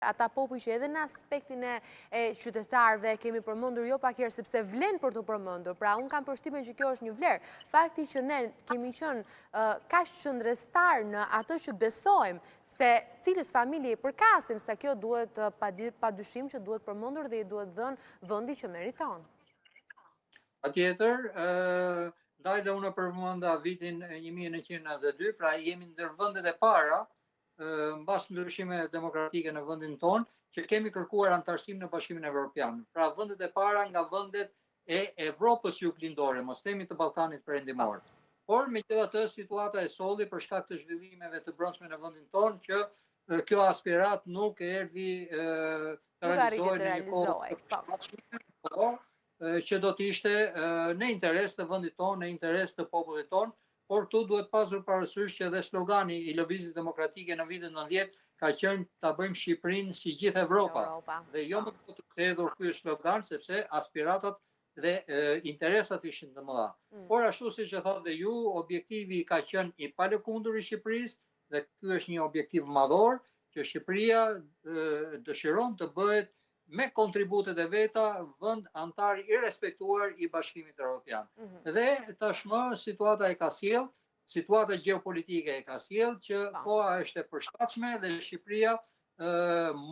Ata popuj që edhe në aspektin e qytetarëve kemi përmendur jo pak herë sepse vlen për t'u përmendur. Pra unë kam përshtypjen që kjo është një vlerë. Fakti që ne kemi qenë kaq qëndrestar në atë që besojmë se cilës familje i përkasim, se kjo duhet pa dyshim që duhet përmendur dhe i duhet dhënë vendi që meriton. Patjetër, ndaj dhe unë përmenda vitin 1992, pra jemi ndër vendet e para mbas ndryshimeve demokratike në vendin tonë, që kemi kërkuar anëtarësim në Bashkimin Evropian. Pra vendet e para nga vendet e Evropës Juglindore, mos themi të Ballkanit Perëndimor. Por megjithatë situata e solli për shkak të zhvillimeve të brendshme në vendin tonë që kjo aspiratë nuk erdhi të realizohej në një kohë të po. përshtatshme, po, që do të ishte në interes të vendit tonë, në interes të popullit tonë, por këtu duhet pasur parasysh që edhe slogani i Lëvizjes Demokratike në vitet 90 ka qenë ta bëjmë Shqipërinë si gjithë Evropa. Europa. Dhe jo po. me të hedhur ky slogan sepse aspiratat dhe e, interesat ishin të mëdha. Mm. Por ashtu siç e thatë dhe ju, objektivi ka qenë i palëkundur i Shqipërisë dhe ky është një objektiv madhor që Shqipëria dëshiron të bëhet me kontributet e veta vend anëtar i respektuar i Bashkimit Evropian. Mm -hmm. Dhe tashmë situata e ka sjellë, situata gjeopolitike e ka sjellë që po. koha është e përshtatshme dhe Shqipëria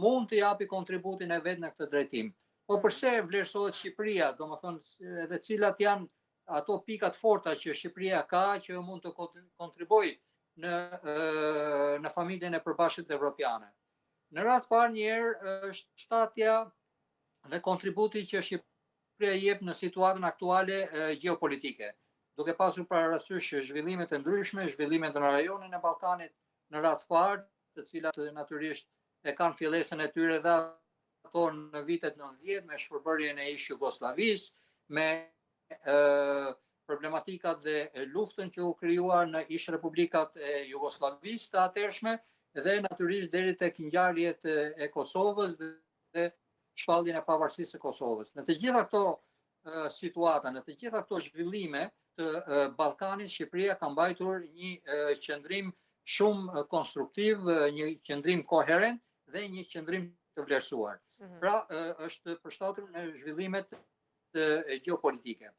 mund të japi kontributin e vet në këtë drejtim. Po mhm. përse vlerësohet Shqipëria, domethënë edhe cilat janë ato pika të forta që Shqipëria ka që mund të kontribuojë në në familjen e përbashkët evropiane. Në radhë të parë një herë është përshtatja dhe kontributi që Shqipëria jep në situatën aktuale gjeopolitike, duke pasur parasysh zhvillimet e ndryshme, zhvillimet në rajonin e Ballkanit në radhë të parë, të cilat natyrisht e kanë fillesën e tyre dhe ato në vitet 90 me shpërbërjen e ish Jugosllavisë, me problematikat dhe luftën që u krijua në ish republikat e Jugosllavisë të atëhershme dhe natyrisht deri tek ngjarjet e Kosovës dhe shpalljen e pavarësisë së Kosovës. Në të gjitha këto situata, në të gjitha këto zhvillime të Ballkanit, Shqipëria ka mbajtur një qëndrim shumë konstruktiv, një qëndrim koherent dhe një qëndrim të vlerësuar. Mm -hmm. Pra, është përshtatur në zhvillimet gjeopolitike.